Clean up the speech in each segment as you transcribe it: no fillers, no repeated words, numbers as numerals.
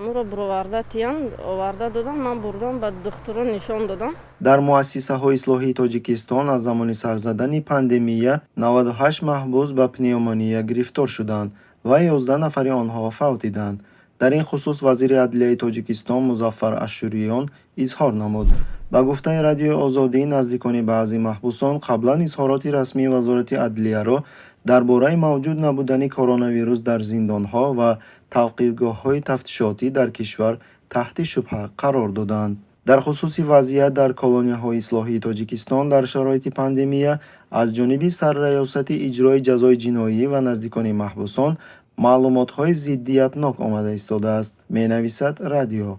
Ҳамуро буроварда тиян, оварда додам, ман бурдам, ба духтурон нишон додам. Дар муассисаҳои ислоҳии Тоҷикистон аз замони сар задани пандемия 98 маҳбус ба пневмония гирифтор шуданд ва 11 нафари онҳо фавтиданд. Дар ин хусус вазири адлияи Тоҷикистон Музаффар Ашуриён изҳор намуд. Ба гуфтаи Радиои Озодӣ, наздикони баъзе маҳбусон қаблан изҳороти расмии Вазорати адлияро дар бораи мавҷуд набудани коронавирус дар зиндонҳо ва тавқифгоҳҳои тафтишотӣ дар кишвар таҳти шубҳа қарор доданд. Дар хусуси вазъият дар колонияҳои ислоҳии Тоҷикистон дар шароити пандемия аз ҷониби Сарраёсати иҷрои ҷазои ҷиноӣ ва наздикони маҳбусон маълумотҳои зиддиятнок омада истодааст, менависад радио.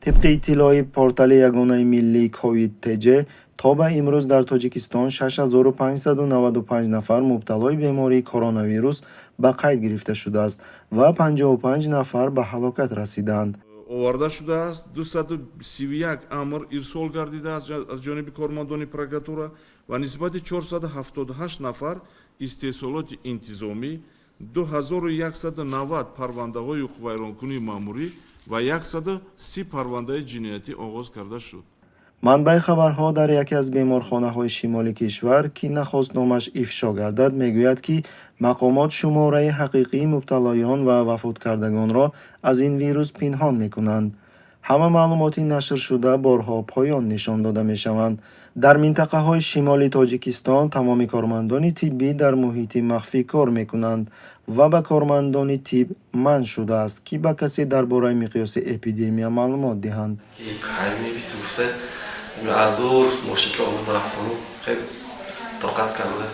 Тибқи иттилои портали ягонаи миллии ковид тж, то ба имрӯз дар Тоҷикистон 6595 нафар мубталои бемории коронавирус ба қайд гирифта шудааст ва 55 нафар ба ҳалокат расиданд. Оварда шудааст, 231 амр ирсол гардидааст аз ҷониби кормандони прокуратура ва нисбати 478 нафар истеҳсолоти интизомӣ, 2190 парвандаҳои ҳуқуқвайронкунии маъмурӣ ва 130 парвандаи ҷиноятӣ оғоз карда шуд. Манбаи хабарҳо дар яке аз беморхонаҳои шимоли кишвар, ки нахост номаш ифшо гардад, мегӯяд, ки мақомот шумораи ҳақиқии мубталоён ва вафоткардагонро аз ин вирус пинҳон мекунанд. Ҳама маълумоти нашршуда борҳо поён нишон дода мешаванд. Дар минтақаҳои шимоли Тоҷикистон тамоми кормандони тиббӣ дар муҳити махфӣ кор мекунанд ва ба кормандони тиб манъ шудааст, ки ба касе дар бораи миқёси эпидемия маълумот диҳанд. Аз дур мошин ки омад, рафтану хеле тоқат карда.